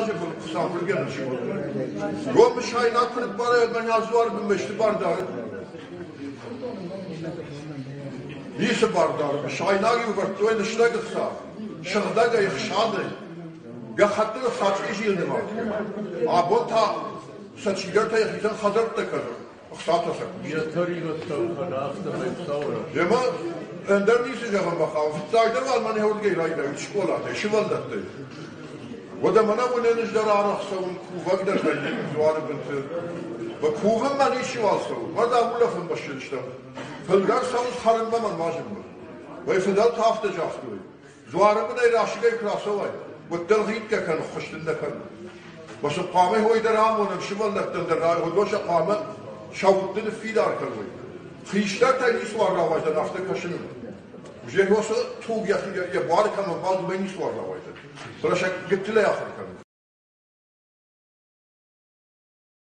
азы Хуыцау скодтой. Гом мысайнаг куы ныббарай, уӕд мӕнӕ дзуары бынмӕ исты бар дары? Ницы бар дары. Мысайнаг-иу вӕрдтой лыстӕг ӕхца, сыгъдӕгӕй, ӕхсадӕй. Гӕххӕттыл ӕхца чъизийыл нымадтой. Абон та сӕ чидӕртӕ йӕхицӕн хӕдзӕрттӕ кӕны, ӕхцатӕ сӕ кусы. Йӕ тӕригъӕдтӕм кӕны, афтӕмӕй Хуыцауы раз. Емӕ ӕндӕр ницы зӕгъын бахъӕуы. Фыццагдӕр уал мӕн уырдыгӕй райдайут скъолатӕй, сывӕллӕттӕй. Уӕдӕ мӕнӕ уынӕн дӕр арӕх цӕуын, кувӕг дӕр вӕййын дзуары бынты. Кувынмӕ ничиуал цӕуы, уӕд улӕфынмӕ ссыдыстӕм. Фылдӕр цӕуынц хӕрынмӕ мӕ нуазынмӕ. Уӕй фыдӕлтӕ афтӕ загътой, дзуары бынӕй расыгӕй куы рацӕуай, уӕддӕр гъидгӕ кӕн, ххуыс дын нӕ кӕны. Мӕ сын хъуамӕ хой дӕр амонӕм, сывӕллӕттӕн дӕр уыдон сӕ хъуамӕ сӕ удты ныффидар кӕной. Хистӕртӕй ницыуал рауайдзӕн афтӕ кӕсын. Уже туг йӕ буары кӕм ӕмбӕлд, уымӕй ницыуал рауайдзӕн. Фӕлӕ сӕ гыццылӕй ахуыр кӕнын.